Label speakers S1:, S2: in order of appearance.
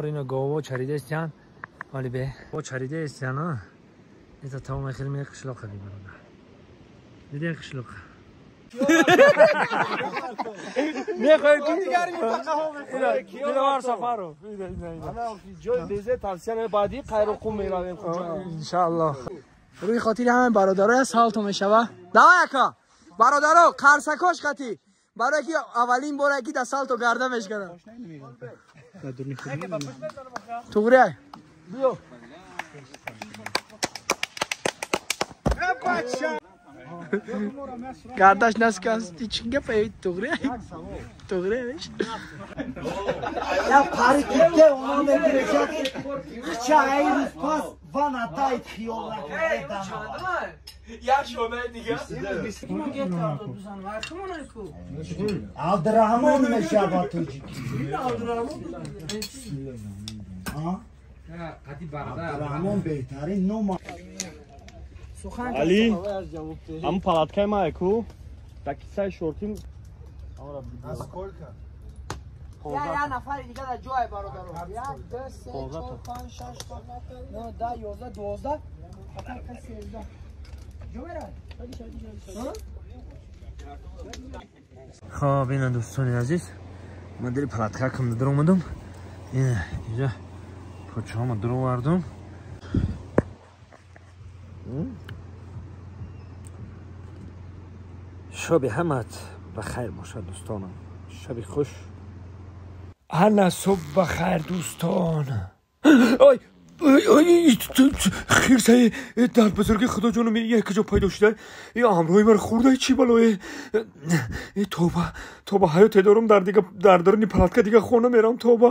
S1: Ино гово чаридаистиян, вале бе во чаридаистиян, а это тамом хеле ме қишлоқа бибарада. Диден қишлоқа. Мехоҳед ки
S2: дигар минтақаҳо мехоҳед.
S1: Диловар Сафаров. Ида, ида, ида.
S2: Ана ҷои безе тавсия ме баъди Қайроқум меравем куҷо.
S1: Иншааллоҳ.
S3: Рӯи хотири ҳамаи бародароя салто мешава. Давай ака. Бародаро, қарсакош қатӣ. Барое ки аввалин боре ки дар салто гарда мешканад. Туғрия.
S2: Биё.
S3: Гардаш наскаст. Чӣ гапа туғрия? Туғрия меш?
S4: Я пари ките она мегирехад. Хча ай рӯз пас вана дайт хиёл накарда.
S3: Як шонаи дига.
S4: Абдурраҳмон мешавад тоҷикӣ. Абдурраҳмон беҳтарин ном.
S2: Али, ҳамн палаткаи ма ку, дар кисаи шортим.
S3: Я нафари дига дар ҷой бародаро. 1, 2, 3, 4, 5, 6, 7, 8, 9, 10, 11, 12, фақат 13. Ҷо меравад?
S1: Хоб, ина дӯстони азиз, ман дили палаткакам дар омадам. Ина инҷа почаҳома дуровардам. Шоби ҳамат ба хайр бошад, дӯстонам. Шаби хуш. Ана субҳ ба хайр, дӯстон. Ой, ой, хирсаи дар бузурги худоҷонам як ҷо пайдо шуда. Я ҳамроҳи маро хӯрда, чӣ балое? Тоба, тоба, ҳаёте дорам дар дига дар даруни палатка дига хона мерам, тоба.